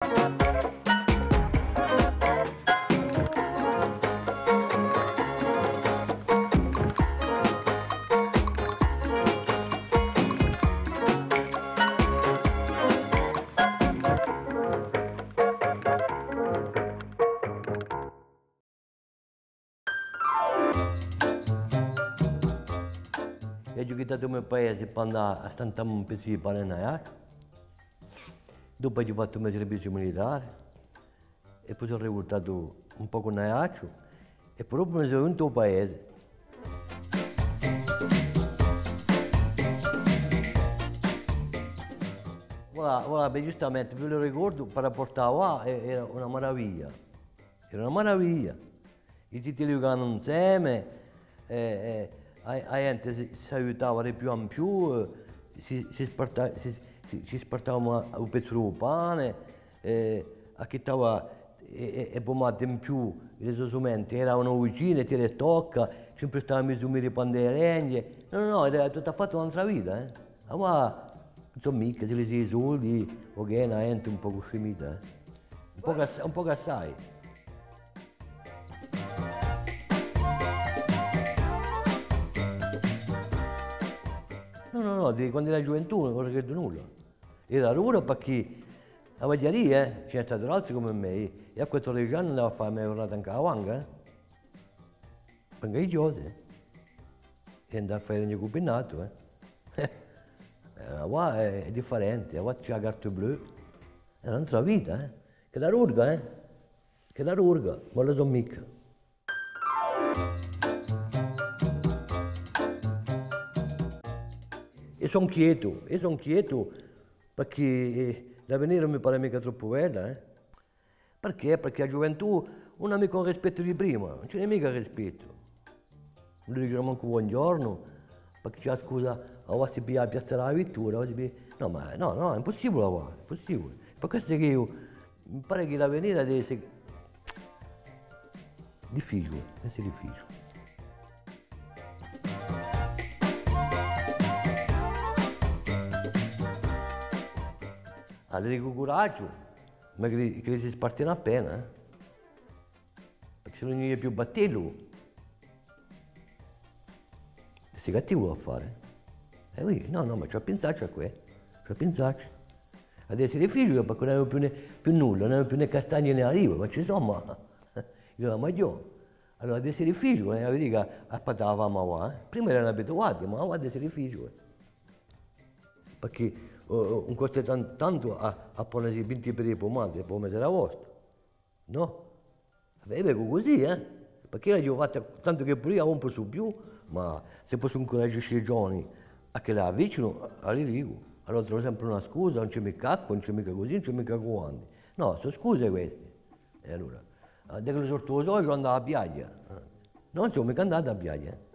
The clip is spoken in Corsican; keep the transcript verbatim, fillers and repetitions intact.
Aghju quittatu u me paese per andà à stantà mi un pezzu di pane in Aiacciu. Dopu aghju fattu u me serviziu militare è po sò rivultatu un pocu in Aiacciu è po dopu mi sò ghjuntu à u paese. Voilà, voilà, bè, ghjustamente, mi lu ricordu, per rapportu à avà, eh, era una maraviglia. Era una maraviglia. I zitelli ghjucavanu inseme, eh, eh, a, a ghjente si, s'aiutava di più in più, eh, si, si sparta-, si, si, si spartavanu u pezzu di pane, eh, a chì t'avia e, e, e pumate in più, e so sumenti, eranu vicine, ti le tocca, sempre stava misu miri pande e renghe. No, no, no, era tuttu à fattu un'altra vita, eh. Avà, insomma, micca, ci li si i soldi, o chè, a ghjente un pocu scimita, eh. Un pocu ass-, un pocu assai. No, no, no, di quandu era ghjuventù ùn ricordu nulla. Era dura perchè a vaghjaria, eh, ci n'hè statu d'altri cum'è mè, eiu à quattordeci anni andava à fà a me ghjurnata in Caravanga, eh. Perchè eiu, eh. È andava à fà u regnu cumbinatu, eh. Eh, avà hè, hè differente, avà ci hè a carte bleue. Era un'altra vita, eh. Chì era dura, eh. Chì era dura, ma ùn la sò micca. È sò inchietu, è sò inchietu, perchè, eh, l'avvenire ùn mi pare micca troppu bella, eh. Perchè? Perchè a ghjuventù ùn hà micca un rispettu di prima, ùn ci n'hè micca rispettu. Ùn li dice mancu bonghjornu, perchè ci hè a scusa, avà si piglia a piazza di a vittura, avà si piglia, nò, ma nò, nò, hè impussibule avà, hè impussibule. Per questu chì eiu, mi pare chì l'avvenire hà da esse difficiule, hà da esse difficiule. Allora, cù u curaghju, ma chì, chì si spartenu appena, eh. Perchè s'ellu ùn ci hè più battellu, hè cattivu da fà. Eh oui, nò, nò, ma ci hè à pinsà ci à què, ci hè à pinsà ci. Hà da esse difficiule, perchè ùn avemu più nè, più nulla, ùn avemu più nè castagne nè ulive, ma ci sò, ma, eiu a maghjò. Allora, hà da esse difficiule, eh, a vedi chì à, à pata a fama avà, eh. Prima eranu abituati, ma avà hà da esse difficiule. Perchè, eh, eh, ùn costa tan-, tantu à, à pone vinti pedi di pumate, per u mese d'aostu. Nò? È bè, cusì, eh? Perchè l'aghju fatta tantu chì puru eiu ùn possu più, ma s'e possu incuragisce i ghjovani à chì l'avvicininu, a li dicu. Allora trovu sempre una scusa, ùn ci hè micca acqua, ùn ci hè micca cusì, ùn ci hè micca guanti. Nò, sò scuse queste. È allora, eh, da chì sortu u sole, andava à a piaghja. Eh. Nò, ùn sò micca andatu à a piaghja, eh.